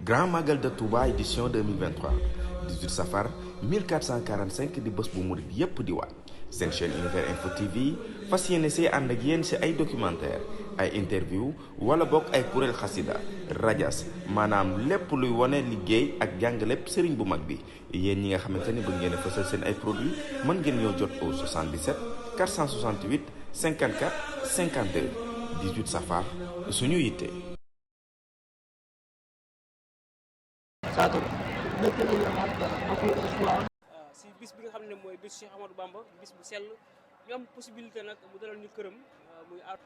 Grand Magal de Touba édition 2023 18 safar 1445 di bés bu murit yépp di waaj seen chaîne Univers Info TV fas yéene see ànd ak yéen si ay documentaire ay interview wala bokk ay kuréel xasida rajas maanaam lépp luy wane liggéey ak jàngalepp sëriñ bu mag bi yéen ñi nga xamante ni bëgg ngeen a fësal seen ay produits mën ngeen ñoo jot au 77 468 54 52 18 safar suñu yitte. si bis bi nga xam ne mooy bis Cheikh Amadou Bamba bis bu sell ñu am possibilité nag mu dalal ñu këram muy aar.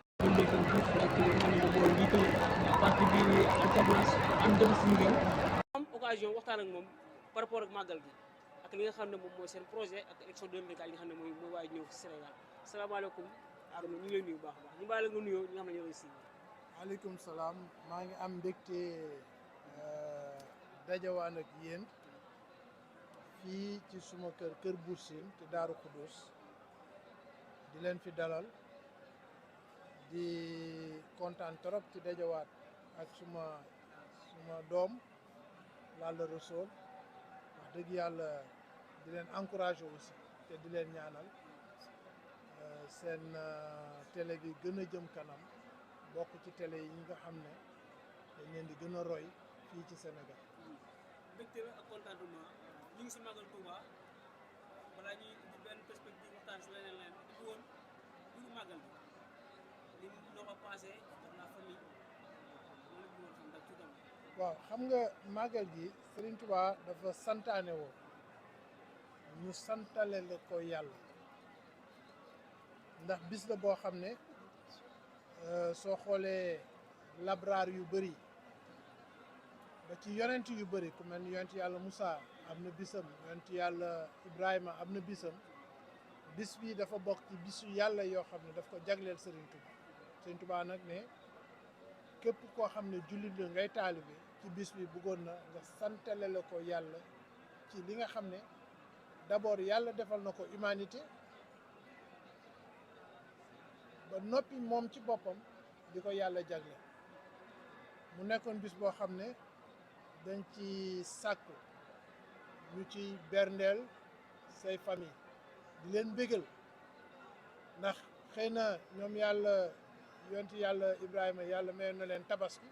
am occasion waxtaan ak moom par rapport ak màggal gi ak li nga xam ne moom mooy seen projet ak élection 2024 yi nga xam ne mooy waay ñëw si Sénégal salaamaaleykum. ñu ngi lay nuyu bu baax a baax ñu bàyyi la nga nuyoo ñi nga xam ne ñoo ngi si. waaleykum salaam maa ngi am mbégte dajawaan ak yéen fii ci suma kër Bour Sine ci Daaru Xudoos di leen fi dalal di kontaan trop ci dajawaat ak suma doom Lalla Rassoul wax dëgg yàlla di leen encourager aussi te di leen ñaanal seen télé bi gën a jëm kanam bokk ci télé yi nga xam ne dañ leen di gën a roy fii ci Sénégal. mbégte la ak contentement ñu ngi si Magal Touba balaa ñuy di benn perspective waxtaan si leneen di woon ñu Magal bi li noo ko passé dans la famille loolu ñu woon xam ndax ci dem. waaw xam nga Magal gi Serigne Touba dafa santaane woon ñu santale la ko yàlla ndax bis la boo xam ne soo xoolee labraar yu bëri ba ci yonent yu bëri ku mel ni yonent yàlla Moussa am na bisam yonent yàlla Ibrahima am na bisam bis bi dafa bokk ci bisu yàlla yoo xam ne daf ko jagleel Serigne Touba Serigne Touba nag ne képp koo xam ne jullit la ngay taalibe ci bis bi bëggoon na nga santale la ko yàlla ci li nga xam ne d'abord yàlla defal na ko humanité ba noppi moom ci boppam di ko yàlla jagle mu nekkoon bis boo xam ne dañ ci sàkku ñu ci berndeel say famille di leen bégal ndax xëy na ñoom yàlla yonti yàlla Ibrahima yàlla mayoon na leen tabaski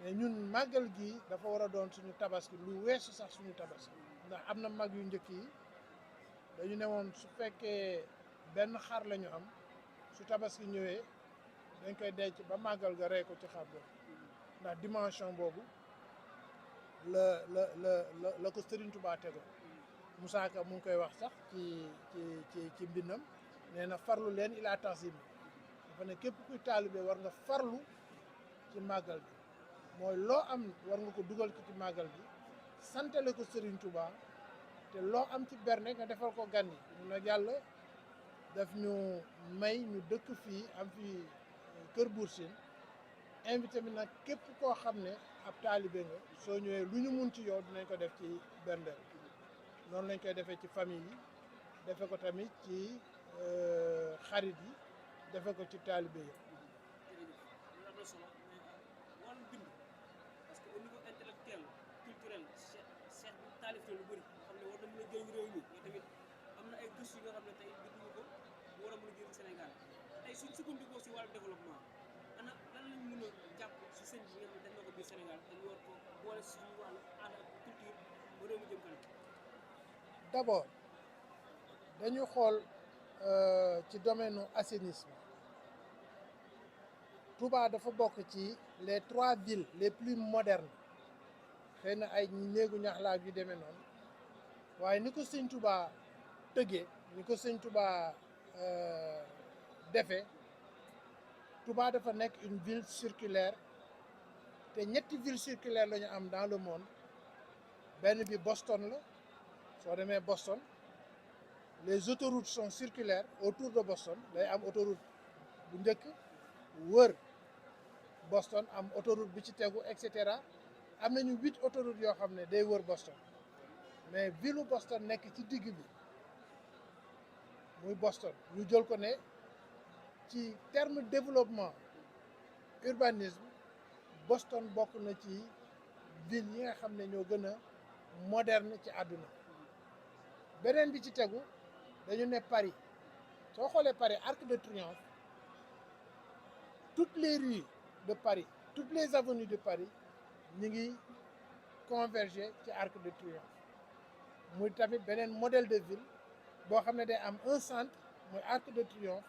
mais ñun màggal gi dafa war a doon suñu tabaski lu weesu sax suñu tabaski ndax am na mag yu njëkk yi dañu ne woon su fekkee benn xar la ñu am su tabaski ñëwee dañ koy denc ba màggal ga rey ko ci xar boobu ndax dimension boobu la ko Serigne Touba tego Moussa Ka mu ngi koy wax sax ci mbindam nee na farlu leen ila tanzim dafa ne képp kuy taalibe war nga farlu ci màggal bi mooy loo am war nga ko dugal ci màggal bi santale ko Serigne Touba te loo am ci berne nga defal ko gan yi mun nag yàlla daf ñu may ñu dëkk fii am fii kër Bour Sine invité bi nag képp koo xam ne ab taalibe nga soo ñëwee lu ñu mun ci yow dinañ ko def ci berndeel noonu lañ koy defee ci famille yi defe ko tamit ci xarit yi defe ko ci taalibe yi. am na solo mais wàllu bind parce que au niveau intellectuel culturel Cheikh bi taalif lu bëri xam ne war na mën a jëriñ réew mi mais tamit am na ay gëstu yoo xam ne tey binduñu ko bu war a mën a jëriñ Sénégal tey suñ sukkandikoo si wàllu développement ana lan lañ mën a jàpp si sëñ bi nga xam ne def na ko biir Sénégal te ñu war ko boole si suñu wàllu aada ak culture ba réew mi jëm kanam. D'abord dañu xool ci domaine assainissement Touba dafa bokk ci les 3 villes les plus modernes xëy na ay néegu ñax laa yu demee noonu waaye ni ko sëñ Touba tëggee ni ko sëñ Touba defee Touba dafa nekk une ville circulaire te ñetti ville circulaire la ñu am dans le monde benn bi Boston la soo demee Boston les autoroutes sont circulaires autour de Boston day am autoroute bu njëkk wër Boston am autoroute bi ci tegu et cetera am nañu 8 autoroutes yoo xam ne day wër Boston mais ville Boston nekk ci digg bi muy Boston ñu jël ko ne ci terme développement urbanisme Boston bokk na ci ville yi nga xam ne ñoo gën a moderne ci àdduna beneen bi ci tegu dañu ne Paris soo xoolee Paris Arc de Triomphe toutes les rues de Paris toutes les avenues de Paris ñi ngi converger ci Arc de Triomphe muy tamit beneen modèle de ville boo xam ne day am un centre muy Arc de Triomphe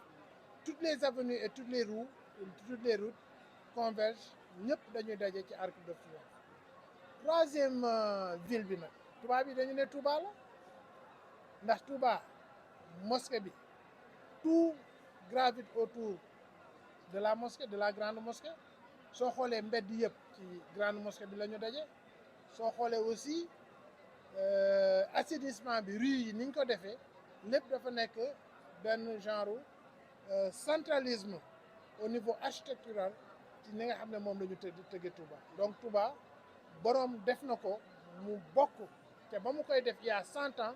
toutes les avenues et toutes les routes convergent ñëpp dañuy daje ci Arc de Triomphe troisième ville bi nag Touba bi dañu ne Touba la ndax Touba mosquée bi tout gravite autour de la mosquée de la grande mosquée soo xoolee mbedd yëpp ci grande mosquée bi la ñu daje soo xoolee aussi assainissement bi rue yi ni ñu ko defee lépp dafa nekk benn genre centralisme au niveau architectural ci ni nga xam ne moom la ñu tëgge Touba donc Touba boroom def na ko mu bokk te ba mu koy def il y a 100 ans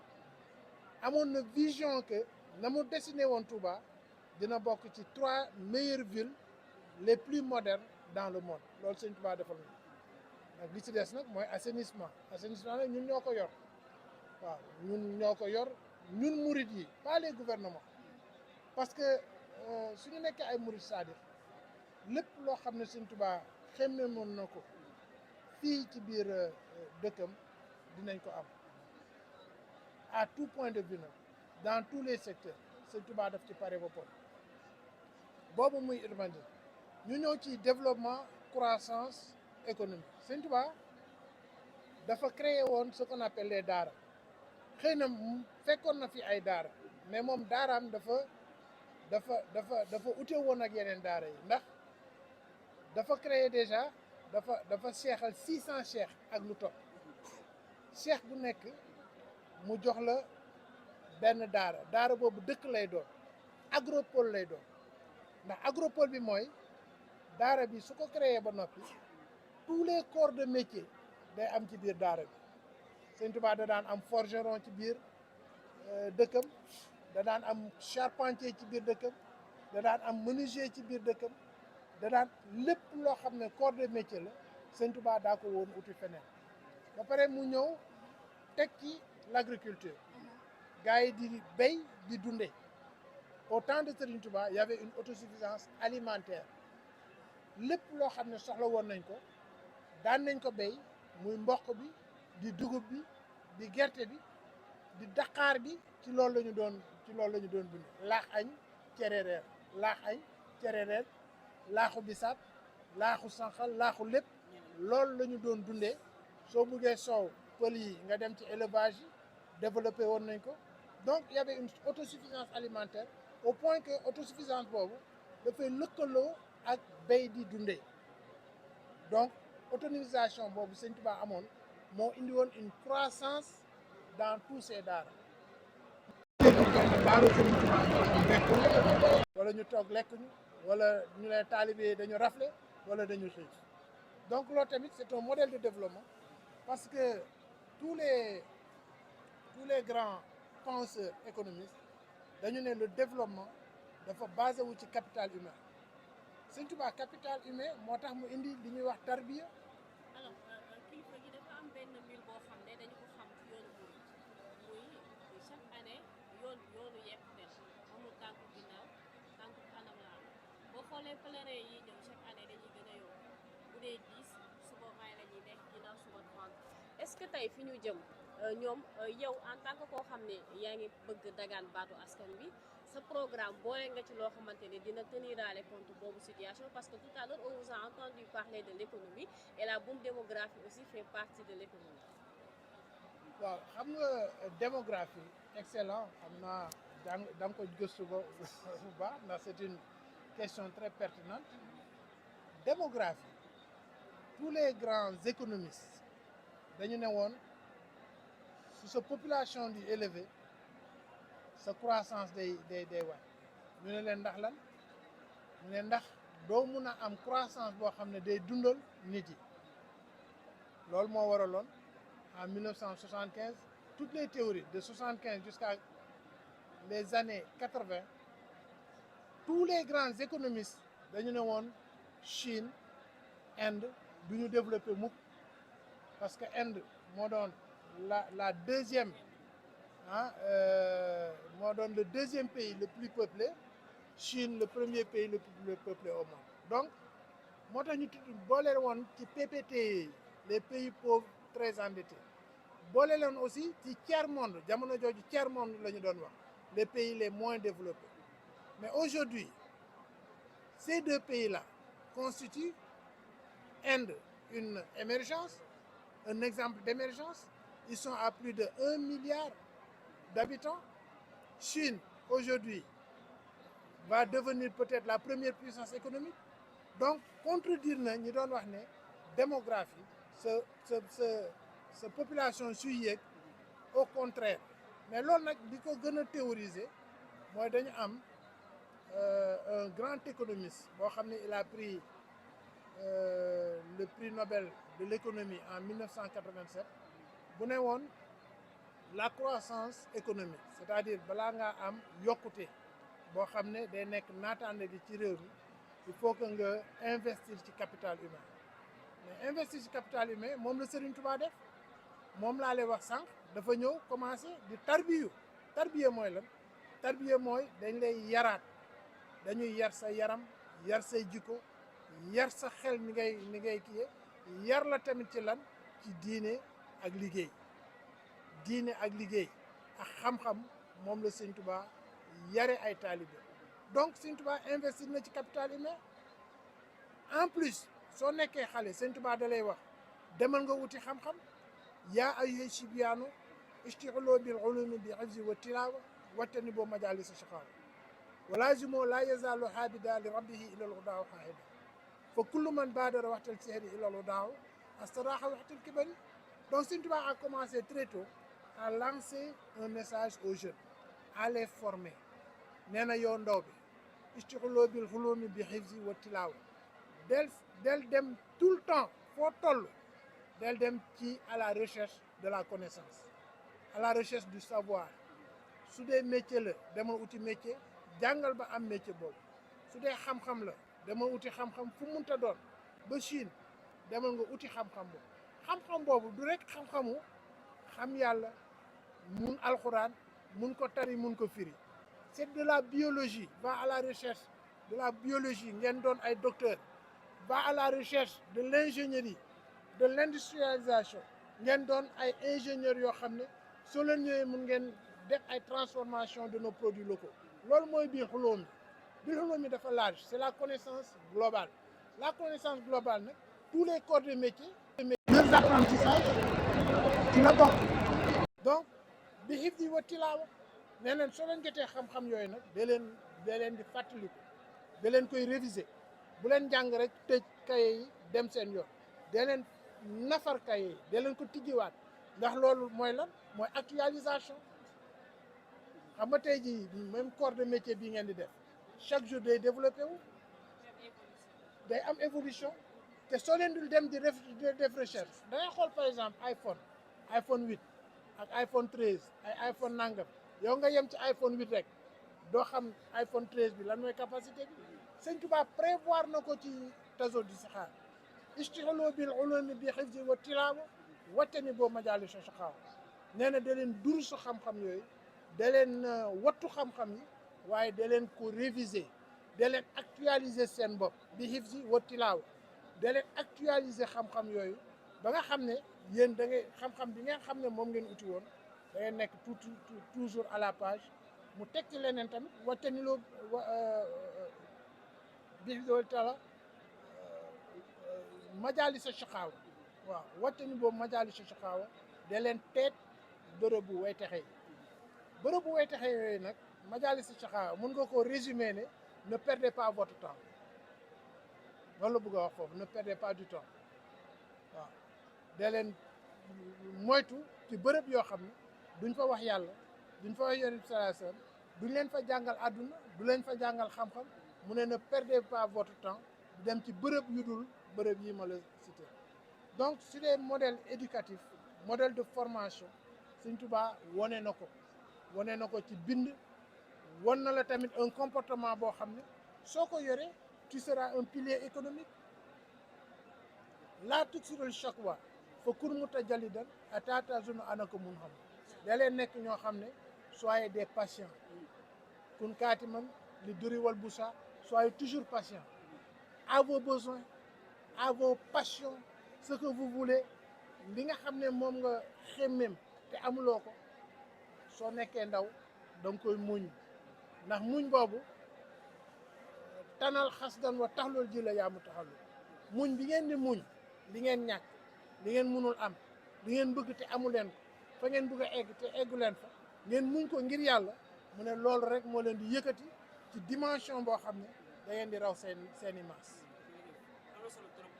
amoon na vision que na mu dessiné woon Touba dina bokk ci 3 meilleures villes les plus modernes dans le monde loolu Sëñ Touba defal na nag li ci des nag mooy assainissement nag ñun ñoo ko yor waaw ñun ñoo ko yor ñun murit yi pas les gouvernements parce que suñu nekkee ay murit c'est-à-dire lépp loo xam ne Sëñ Touba xemme moon na ko fii ci biir dëkkam dinañ ko am à tout point de vue nag dans tous les secteurs Sëñ Touba daf ci pare boppam boobu muy urbanisme ñu ñëw ci développement croissance économique Sëñ Touba dafa créé woon ce qu'on appelle les daara xëy na fekkoon na fi ay daara mais moom daaraam dafa ute woon ak yeneen daara yi ndax dafa créé déjà dafa seexal 600 cheikh ak lu topp cheikh bu nekk mu jox la benn daara boobu dëkk lay doon agropole lay doon ndax agropole bi mooy daara bi su ko créé ba noppi tous les corps de métier day am ci biir daara bi Sëñ Touba da daan am forgeron ci biir dëkkam da daan am charpentier ci biir dëkkam da daan am menuisier ci biir dëkkam da daan lépp loo xam ne corps de métier la Sëñ Touba daa ko woon uti feneen ba pare mu ñëw teg ci l'agriculture gars yi di béy di dunde au temps de Serigne Touba il y avait une autosuffisance alimentaire lépp loo xam ne soxla woon nañ ko daan nañ ko béy muy mboq bi di dugub bi di gerte bi di daqaar bi ci loolu la ñu doon dund laax añ cere reer laax añ cere reer laaxu bisaab laaxu sànqal laaxu lépp loolu la ñu doon dundee soo buggee soow pël yi nga dem ci élevage yi développé woon nañ ko donc il y avait une autosuffisance alimentaire au point que autosuffisance boobu dafay lëkkaloo ak béy di dundee donc autonomisation boobu Sëñ Touba amoon moo indi woon une croissance dans tous ces daara wala ñu toog lekk ñu wala ñu leen taalibe dañu rafle wala dañu xiif donc loolu tamit c'est un modèle de développement parce que tous les grands penseurs économistes dañu ne le développement dafa basé wu ci capital humain Sëñ Touba capital humain moo tax mu indi li ñuy wax tarbiya. alors kilifa gi dafa am benn mbir boo xam ne dañu ko xam ci yoonu Mouride muy chaque année yoonu yekkute la amul tànku ginnaaw tànku kanam la am boo xoolee pèlerin yi ñëw chaque année dañuy gën a yokk bu dee 10 suba 20 la ñuy nekk ginnaaw suba 30 est-ce que tey fi ñu jëm ñoom yow en tant que koo xam ne yaa ngi bëgg dagaan baatu askan bi sa programme boole nga ci loo xamante ne dina teniraale compte boobu situation parce que tout à l'heure on vous a entendu parler de l'économie et la boom démographique aussi fait partie de l'économie. waaw xam nga démographie excellent xam naa da nga ko gëstu ba bu baax ndax c'est une question très pertinente démographie tous les grands économistes dañu ne woon su sa population di élevée sa croissance day wàcc ñu ne leen ndax lan ñu ne ndax doo mun a am croissance boo xam ne day dundal nit yi loolu moo waraloon en 1975 toutes les théories de 75 jusqu'à les années 80 tous les grands économistes dañu ne woon Chine Inde du ñu développé mukk parce que Inde moo doon la deuxième moo doon le deuxième pays le plus peuplé, Chine le premier pays le plus peuplé au monde. Donc moo tax ñu boole woon ci PPT les pays pauvres très endettés boole leen aussi ci tiers monde jamono jooju tiers monde la ñu doon wax les pays les moins développés. Mais aujourd'hui ces deux pays-là constituent Inde une émergence, un exemple d'émergence. Ils sont à plus de 1 milliard d'habitants. Chine aujourd'hui va devenir peut-être la première puissance économique. Donc contredire na ñi doon wax ne démographie sa population suy yéeg, au contraire. Mais loolu nag di ko gën a théoriser mooy dañu am un grand économiste boo xam ne il a pris le prix Nobel de l'économie en 1987 bu ne woon la croissance économique, c'est-à-dire balaa ngaa am yokkute boo xam ne day nekk naataande gi ci réew mi, il faut que nga investir ci capital humain. Mais investir ci capital humain moom la Serigne Touba def, moom laa lay wax sànq, dafa ñëw commencé di tarbiye mooy lan? Tarbiye mooy dañ lay yaraat, dañuy yar sa yaram, yar say jikko, yar sa xel ni ngay kiye, yar la tamit ci lan? Ci diine ak liggéey. Diine ak liggéey ak xam-xam moom la Serigne Touba yare ay taalibe. Donc Serigne Touba investir na ci capital humain. En plus soo nekkee xale Serigne Touba da lay wax demal nga wuti xam-xam. yaa ayyuha shibyaanu ishtighaluu bil ulumi bi hifzi wa tilaawa wattanibu majaalisa shaqaawa wa laazimu laa yazaalu haabida li rabbihi ila al-hudaa haahida fa kullu man baadara waxtal sihri ila al-hudaa astaraaha waxtal kibari. Donc Serigne Touba a commencé très tôt à lancer un message aux jeunes, à les former. nee na yow ndaw bi ishtighaluu bil ulumi bi hifzi wa tilaawa del dem tout le temps foo toll del dem ci à la recherche de la connaissance, à la recherche du savoir. su dee métier la demal uti métier, jàngal ba am métier boobu. su dee xam-xam la demal uti xam-xam fu munta doon, ba Chine demal nga uti xam-xam boobu. xam-xam boobu du rek xam-xamu xam yàlla, mun alxuraan, mun ko tari, mun ko firi. C'est de la biologie. Va à la recherche de la biologie, ngeen doon ay docteur. Va à la recherche de l'ingénierie, de l'industrialisation, ngeen doon ay ingénieurs yoo xam ne soo leen ñëwee mun ngeen def ay transformation de nos produits locaux. loolu mooy biir xulóom mi dafa large, c'est la connaissance globale. La connaissance globale nag tous les corps de métier, leurs apprentissages ci la bokk. Donc bi hifzi wa tilaawa nee leen soo leen jotee xam-xam yooyu nag da leen di fàttaliku, da leen koy réviser. bu leen jàng rek tëj kaye yi dem seen yoon, da leen nafar kaye yi, da leen ko tijjiwaat. ndax loolu mooy lan? mooy actualisation. xam nga tey jii même corps de métier bii ngeen di def chaque jour day développé wu, day am évolution. te soo leen dul dem di def recherche da ngay xool par exemple iPhone 8 ak iPhone 13 ay iPhone nangam, yow nga yem ci iPhone 8 rek doo xam iPhone 13 bi lan mooy capacité bi. Serigne Touba prévoir na ko ci Tazawudu di Sixaar, ishtighaluu bil ulumi bi hifzi wa tilaawa wattanibu majaalisa shaqaawa. nee na da leen dursu xam-xam yooyu, da leen wattu xam-xam yi, waaye da leen ko réviser, da leen actualiser seen bopp bi hifzi wa tilaawa. da leen actualiser xam-xam yooyu ba nga xam ne yéen da ngay xam-xam bi ngeen xam ne moom ngeen uti woon da ngay nekk toujours à la page. mu teg ci leneen tamit wattaniloo bi hifzi taala majaalisa shaqaawa. waaw wattani boobu majaalisa shaqaawa da leen teet bërëbu way texe yi. bërëbu way texe yooyu nag majaalisa shaqaawa mun nga koo résumer ne perdez pas votre temps. loolu la bëgg a wax foofu, ne perdez pas du temps. waaw da leen moytu ci bërëb yoo xam ne duñ fa wax yàlla, duñ fa wax Yonent bi sallallahu alayhi wasallam, duñ leen fa jàngal àdduna, du leen fa jàngal xam-xam. mu ne perdez pas votre temps di dem ci bërëb yu dul bërëb yi ma la cité. Donc sur les modèles éducatifs, modèle de formation, Serigne Touba wone na ko ci bind. won na la tamit un comportement boo xam ne soo ko yoree tu seras un pilier économique. laa tuksirul shakwa fa kur mutajalidan atatazunu anako mun xam da leen nekk ñoo xam ne soyez des patients kun kaatiman li duri wal busa soyez toujours patient à vos besoins à vos passions ce que vous voulez li nga xam ne moom nga xemmem te amuloo ko soo nekkee ndaw da nga koy muñ ndax muñ boobu tanal xas dan wa taxlool ji la yaa mu taxalu muñ bi ngeen di muñ li ngeen ñàkk li ngeen mënul am li ngeen bëgg te amu leen ko fa ngeen bëgg a egg te eggu leen fa ngeen muñ ko ngir yàlla mu ne loolu rek moo leen di yëkkati ci dimension boo xam ne da ngeen di raw seeni maas. am na solo trop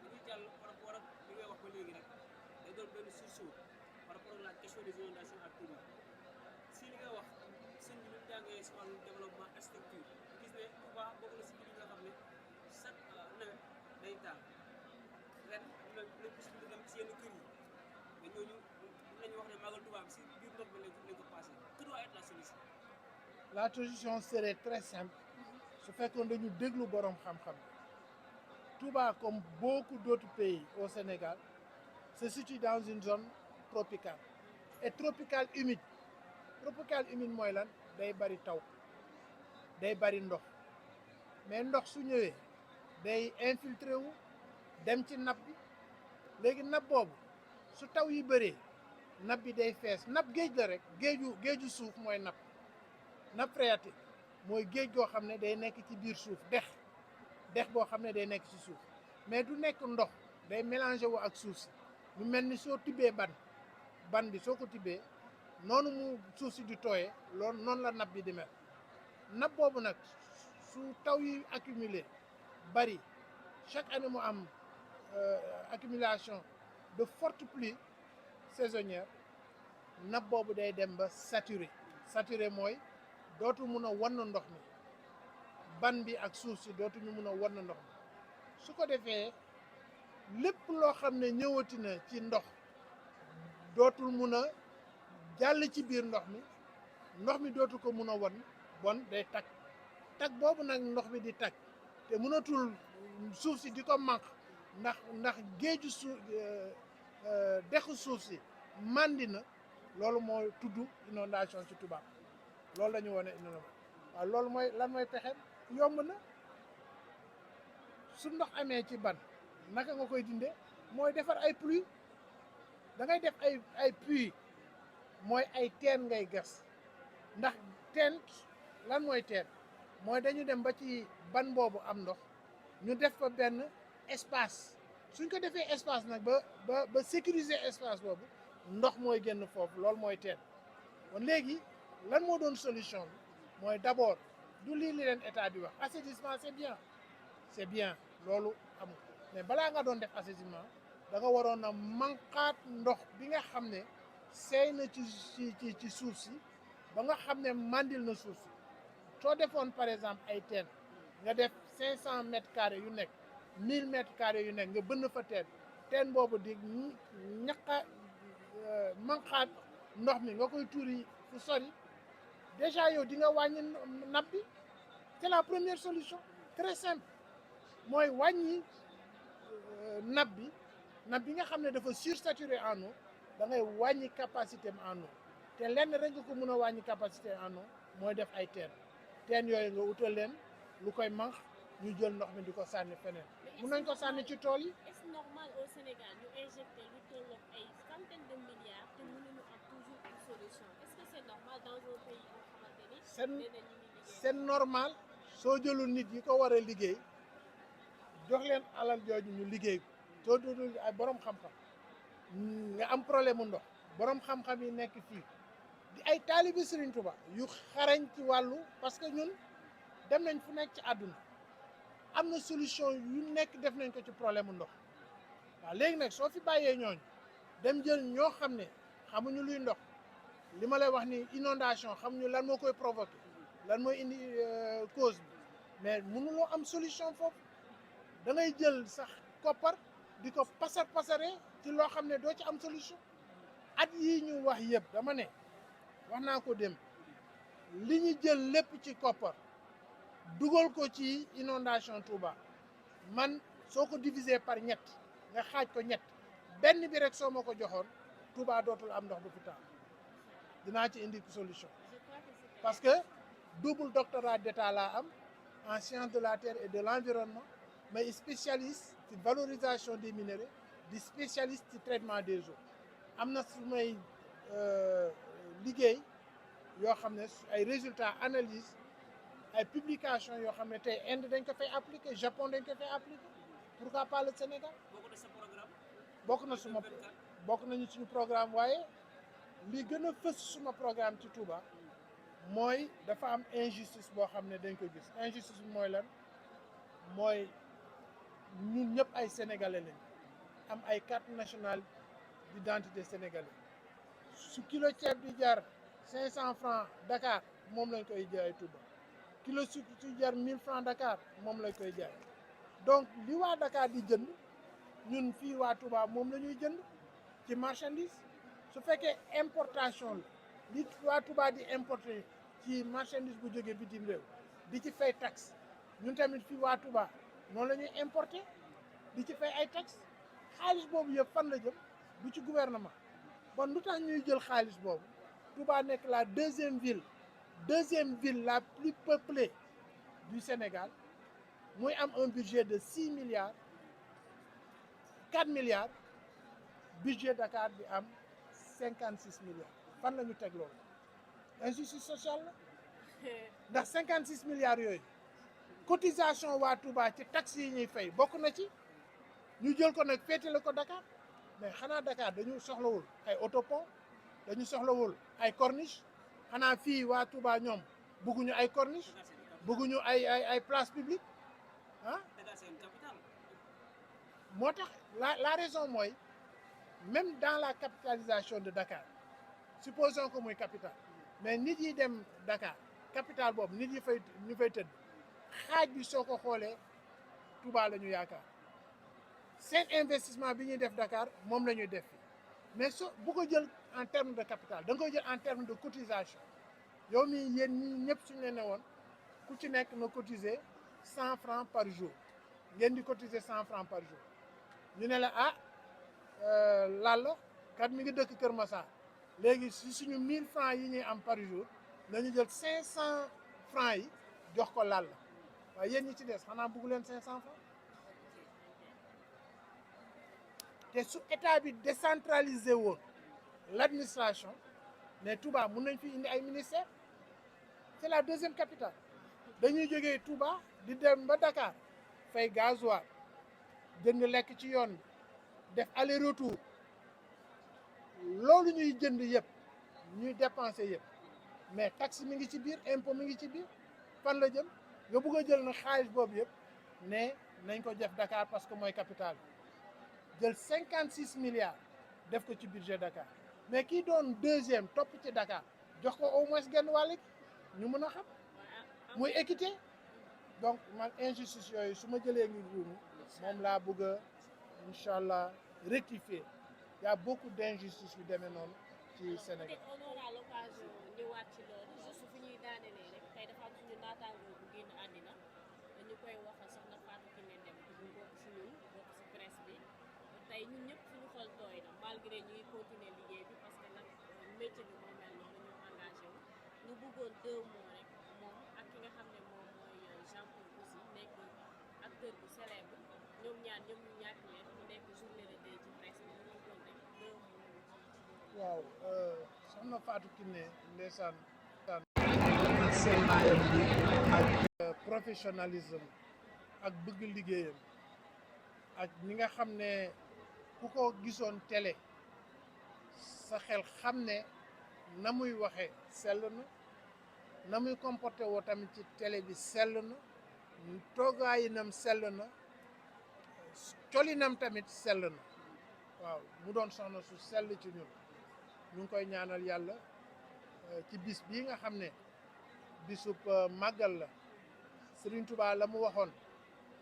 dañuy jàll par rapport ak li ngay wax ba léegi rek day doon benn sursaut par rapport ak la question des inondations à Touba si li nga wax sëñ bi ñu jàngee si wàllu développement architecture gis ne Touba bokk na si li nga xam ne chaque nawet day taal ren am na possibilité dem si yenn kër yi mais ñooñu nañu wax ne Magal Touba bi si biir ndox mi lañ ko passé que doit être la solution. La solution serait très simple su fekkoon dañu déglu borom xam-xam Touba comme beaucoup d'autres pays au Sénégal se situe dans une zone tropicale et tropicale humide mooy lan day bari taw day bari ndox mais ndox su ñëwee day infiltré wu dem ci nappe bi léegi nappe boobu su taw yi bëree nappe bi day fees nappe géej la rek géeju suuf mooy nappe phréatique mooy géej goo xam ne day nekk ci biir suuf dex boo xam ne day nekk ci suuf mais du nekk ndox day mélangé wu ak suuf si lu mel ni soo tibbee ban bi soo ko tibbee noonu mu suuf si di tooyee loolu noonu la nappe bi di mel nappe boobu nag su taw yi accumulé bari chaque année mu am accumulation de fortes pluies saisonnières nappe boobu day dem ba saturé mooy dootu mun a wann ndox mi ban bi ak suuf si dootuñu mun a wann ndox mi su ko defee lépp loo xam ne ñëwati na ci ndox dootul mun a jàll ci biir ndox mi dootu ko mun a wan bon day tag boobu nag ndox mi di tag te mënatul suuf si di ko manq ndax géeju dexu suuf si màndi na loolu moo tudd inondation ci tubaab loolu la ñu wone inondation waaw loolu mooy lan mooy pexem yomb na su ndox amee ci ban naka nga koy dindee mooy defar ay pluie da ngay def ay puits mooy ay teen ngay gas ndax teen lan mooy teen mooy dañu dem ba ci ban boobu am ndox ñu def fa benn espace suñ ko defee espace nag ba sécuriser espace boobu ndox mooy génn foofu loolu mooy teen kon léegi lan moo doon solution bi mooy d'abord du lii li leen état bi wax assainissement c'est bien loolu amul mais balaa nga doon def assainissement da nga waroon a manqaat ndox bi nga xam ne seey na ci suuf si ba nga xam ne mandil na suuf si soo defoon par exemple ay teen nga def 500 mètres carrés yu nekk 1000 mètres carrés yu nekk nga bënn fa teen boobu di manqaat ndox mi nga koy tuuri fu sori déjà yow di nga wàññi nappe bi c'est la première solution très simple mooy wàññi nappe bi nga xam ne dafa sursaturé en eau da ngay wàññi capacité am en eau te lenn rek nga ko mën a wàññi capacité en eau mooy def ay teen yooyu nga utal leen lu koy manq ñu jël ndox mi di ko sànni feneen mun nañ ko sànni ci tool yi. Est-ce normal au Sénégal ñu injecter lu tolloog ay centaines de milliards te mënuñu am toujours une solution est-ce que c'est normal dans un pays boo xamante ni. c'est normal soo jëlul nit yi ko war a liggéey jox leen alal jooju ñu liggéey ko soo dul ay borom xam-xam nga am problème mu ndox borom xam-xam yi nekk fii di ay taalibi Serigne Touba yu xarañ ci wàllu parce que ñun dem nañ fu nekk ci àdduna am na solution yu nekk def nañ ko ci problème mu ndox waaw léegi nag soo fi bàyyee ñooñu dem jël ñoo xam ne xamuñu luy ndox li ma lay wax ni inondation xamuñu lan moo koy provoquer lan mooy indi cause bi mais mënuloo am solution foofu da ngay jël sax koppar di ko pasaree ci loo xam ne doo ci am solution at yii ñu wax yëpp dama ne wax naa ko dem li ñu jël lépp ci koppar dugal ko ci inondation Touba man soo ko diviser par ñett nga xaaj ko ñett benn bi rek soo ma ko joxoon Touba dootul am ndox bu fi taal dinaa ci indi solution je crois que c'est parce que double doctorat d'état laa am en sciences de la terre et de l'environnement mais spécialiste ci valorisation des minéraux di spécialiste ci traitement des eaux am na su may liggéey yoo xam ne ay résultats analyse ay publications yoo xam ne tey Inde dañ ko fay appliquer Japon dañ ko fay appliquer pourquoi pas le Sénégal boo ko def sa programme bokk na suma bokk nañu suñu programme waaye li gën a fës suma programme ci Touba mooy dafa am injustice boo xam ne dañ ko gis injustice bi mooy lan mooy ñun ñëpp ay sénégalais lañ am ay carte nationale d'identité sénégalais su kilo ceeb di jar 500 francs Dakar moom lañ koy jaay Touba kilo su jar 1000 francs Dakar moom lañ koy jaay donc li waa Dakar di jënd ñun fii waa Touba moom la ñuy jënd ci marchandise su fekkee importation la li waa Touba di importer ci marchandise bu jógee bitim réew di ci fay taxe ñun tamit fii waa Touba noonu la ñuy importer di ci fay ay taxe xaalis boobu yëpp fan la jëm du ci gouvernement bon lu tax ñuy jël xaalis boobu Touba nekk la deuxième ville la plus peuplée du Sénégal muy am un budget de 6 milliards 4 milliards budget Dakar bi am 56 milliards fan la ñu teg loolu injustice sociale la ndax 56 milliards yooyu cotisation waa Touba ci taxes yi ñuy fay bokk na ci ñu jël ko nag féetale ko Dakar mais xanaa Dakar dañu soxlawul ay autopont dañu soxlawul ay corniche xanaa fii waa Touba ñoom bëgguñu ay corniche bëgguñu ay place publique ah Dakar c'est une capitale moo tax la raison mooy même dans la capitalisation de Dakar supposons que muy capitale mais nit yi dem Dakar capitale boobu nit yi ñu fay tëdd xaaj bi soo ko xoolee Touba la ñu yaakaar seen investissement bi ñuy def Dakar moom la ñuy def mais so bu ko jël en terme de capital da nga koy jël en terme de cotisation yow mii yéen ñi ñëpp suñu leen ne woon ku ci nekk na cotiser 100 francs par jour ngeen di cotiser 100 francs par jour ñu ne la Lalla kat mi ngi dëkk Kër Massar léegi si suñu 1000 francs yi ñuy am par jour nañu jël 500 francs yi jox ko Lalla waaye yéen ñi ci des xanaa bëggu leen 500 francs te su état bi décentralisé woon l'administration mais Touba mun nañ fi indi ay ministères c'est la deuxième capitale dañuy jógee Touba di dem ba Dakar fay gasoil jënd lekk ci yoon bi def aller retour loolu ñuy jënd yëpp ñuy dépenser yëpp mais taxe mi ngi ci biir impôt mi ngi ci biir fan la jëm nga bëgg a jël na xaalis boobu yëpp ne nañ ko def Dakar parce que mooy capitale bi jël 56 milliards def ko ci budget Dakar mais kii doon deuxième topp ci Dakar jox ko au moins genn wàll ñu mën a xam muy équité donc man injustice yooyu su ma jëlee ngi ruumi moom laa bëgg a incha allah rectifier y a beaucoup d'injustices yu demee noonu ci Sénégal. peut-être on aura l'occasion ñëwaat ci loolu juste fi ñuy daanelee rek tey dafa am suñu naataangoo bu génn àddina ñu koy wax soxna Fatou Kiné Deme bu bokk si ñun bokk si presse bi tey ñun ñëpp suñu xol tooy na malgré ñuy continuer liggéey bi parce que nag métier bi moo mel noonu ñu engagé wu ñu bëggoon 2 mots rek moom ak ki nga xam ne moom mooy Jean-Paul aussi nekk acteur bu célèbre ñoom ñaar ñoom ñu ñàkk leen mu nekk journée de deuil ci presse bi ñu bëggoon rek 2 mots. waaw soxna Fatou Kiné ndeysaan ak professionnalisme ak bëgg liggéeyam ak ñi nga xam ne ku ko gisoon télé sa xel xam ne na muy waxee sell na muy comporté woo tamit ci télé bi sell na toogaayinam sell na colinam tamit sell na waaw mu doon soxna su sell ci ñun ñu ngi koy ñaanal yàlla ci bis bii nga xam ne bisub màggal la Serigne Touba la mu waxoon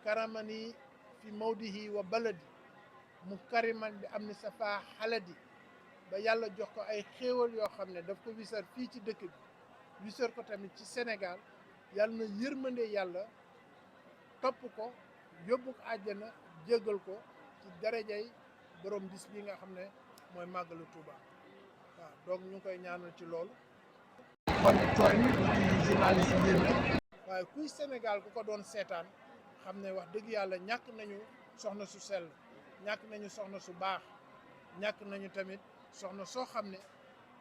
karamani fi mawdihi wa baladi mu kariman bi am ni safa xaladi ba yàlla jox ko ay xéewal yoo xam ne daf ko wisar fii ci dëkk bi wisar ko tamit ci Sénégal yàlla na yërmande yàlla topp ko yóbbu ko àjjana jéggal ko ci darajay borom bis bi nga xam ne mooy màggalu Touba waaw donc ñu ngi koy ñaanal ci loolu. kon tooñ ci journaliste yi waaye kuy Sénégal ku ko doon seetaan xam ne wax dëgg yàlla ñàkk nañu soxna su sell ñàkk nañu soxna su baax ñàkk nañu tamit soxna soo xam ne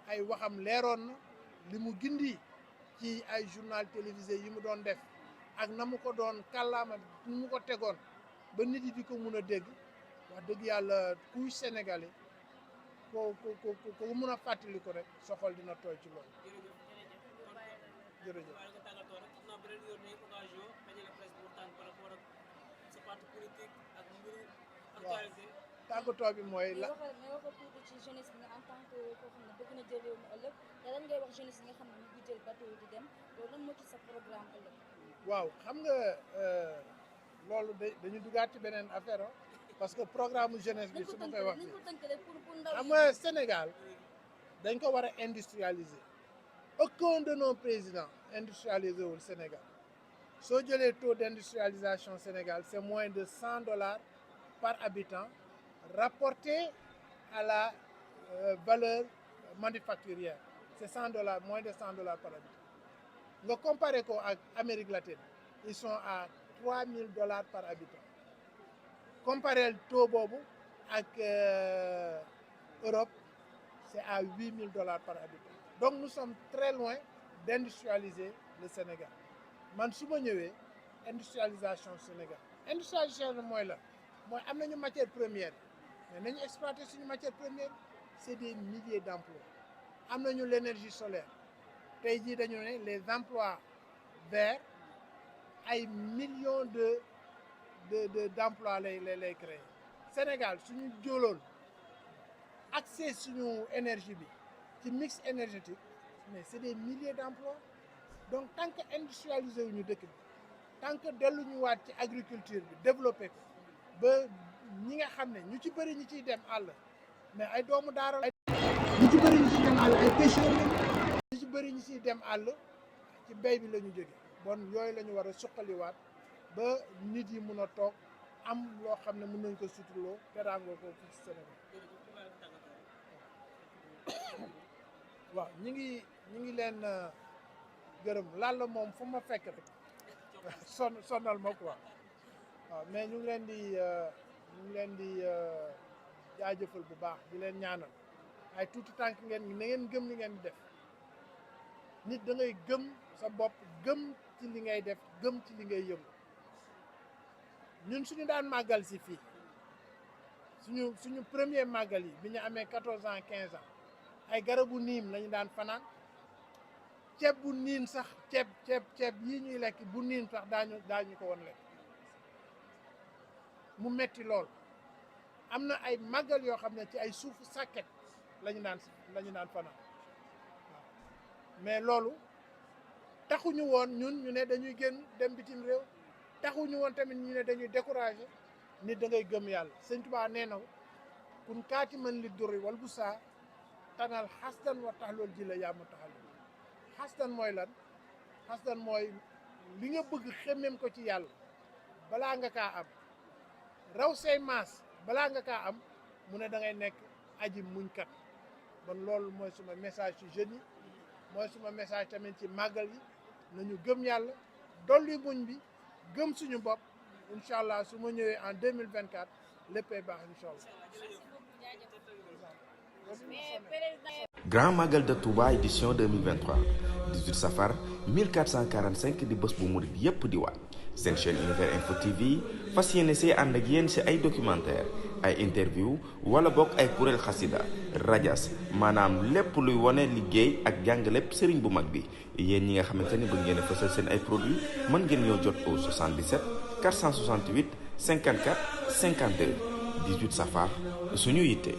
ay waxam leeroon na li mu gindi ci ay journal télévisé yi mu doon def ak na mu ko doon kàllaama ni mu ko tegoon ba nit yi di ko mun a dégg wax dëgg yàlla kuy sénégalais ko mun a fàttali ko rek soxol dina tooy ci loolu. jërëjëf. waaw tàggatoo bi mooy la. mais wax tuuti ci jeunesse bi nga en tant que koo xam ne bëgg na jël réew mi ëllëg te lan ngay wax jeunesse yi nga xam ne ñu ngi jël bateau di dem loolu lan moo ci sa programme ëllëg. waaw xam nga loolu dañu dugaat ci beneen affaire parce que programme jeunesse bi su ma koy wax xam nga Sénégal dañ ko war a industrialiser aucun de nos présidents industrialisé wul Sénégal soo jëlee taux d'industrialisation Sénégal c'est moins de $100 par habitant rapporté à la valeur manufacturière c'est $100 moins de $100 par habitant nga comparé ko ak Amérique latine ils sont à $3,000 par habitant comparé taux boobu ak Europe c'est à $8,000 par habitant donc nous sommes très loin d'industrialiser le Sénégal man su ma ñëwee industrialisation Sénégal industrialisation mooy la mooy am nañu matière première mais nañu exploiter suñu matière première c'est des milliers d'emplois am nañu l'énergie solaire tey jii dañu ne les emplois verts ay millions d'emplois lay créer Sénégal suñu jëloon accès suñu énergie bi ci mix énergétique mais c'est des milliers d'emplois donc tant que industrialiser wuñu dëkk bi tant que delluñu waat ci agriculture bi développer ko ba ñi nga xam ne ñu ci bëri ñi ciy dem àll mais ay doomu daara ñu ci bëri ñi ciy dem àll ay pêcheurs ñu ci bëri ñi ciy dem àll ci béy bi la ñu jóge bon yooyu la ñu war a suqaliwaat ba nit yi mun a toog am loo xam ne mën nañ ko suturloo teraangoo ko fii ci Sénégal waaw ñi ngi leen gërëm Lalla moom fu ma fekk rek sonal ma quoi waaw mais ñu ngi leen di jaajëfal bu baax di leen ñaanal ay tuuti tànk ngeen na ngeen gëm li ngeen di def nit da ngay gëm sa bopp gëm ci li ngay def gëm ci li ngay yëngu ñun suñu daan màggal si fii suñu premier màggal yi bi ñu amee 14 ans 15 ans ay garabu niim lañu daan fanaan ceeb bu niin sax ceeb yii ñuy lekk bu niin sax daañu ko woon lekk mu metti lool am na ay màggal yoo xam ne ci ay suufu sàkket lañu daan fanaan waaw mais loolu taxuñu woon ñun ñu ne dañuy génn dem bitim réew taxuñu woon tamit ñu ne dañuy décourager nit da ngay gëm yàlla Sëñ Tuubaa nee na kun kaati man li duri wal bu saa tanal xasdan wa taxlool ji la yaa ma taxal xasdan mooy lan xasdan mooy li nga bëgg xemmem ko ci yàlla balaa nga kaa am raw say maas balaa nga kaa am mu ne da ngay nekk aji muñkat bon loolu mooy suma message ci jeunes yi mooy suma message tamit ci màggal yi nañu gëm yàlla dolli muñ bi gëm suñu bopp incha allah su ma ñëwee en 2024 léppay baax incha allah. Grand Magal de Touba édition 2023 18 safar 1445 di bés bu murid yépp di waaj seen chaîne Univers Info TV fas yéene see ànd ak yéen si ay documentaire ay interview wala bokk ay kuréel xasida rajas maanaam lépp luy wone liggéey ak jàngalepp sëriñ bu mag bi yéen ñi nga xamante ni bëgg ngeen a fësal seen ay produits mën ngeen ñoo jot au 77 468 54 52 18 safar suñu yitte.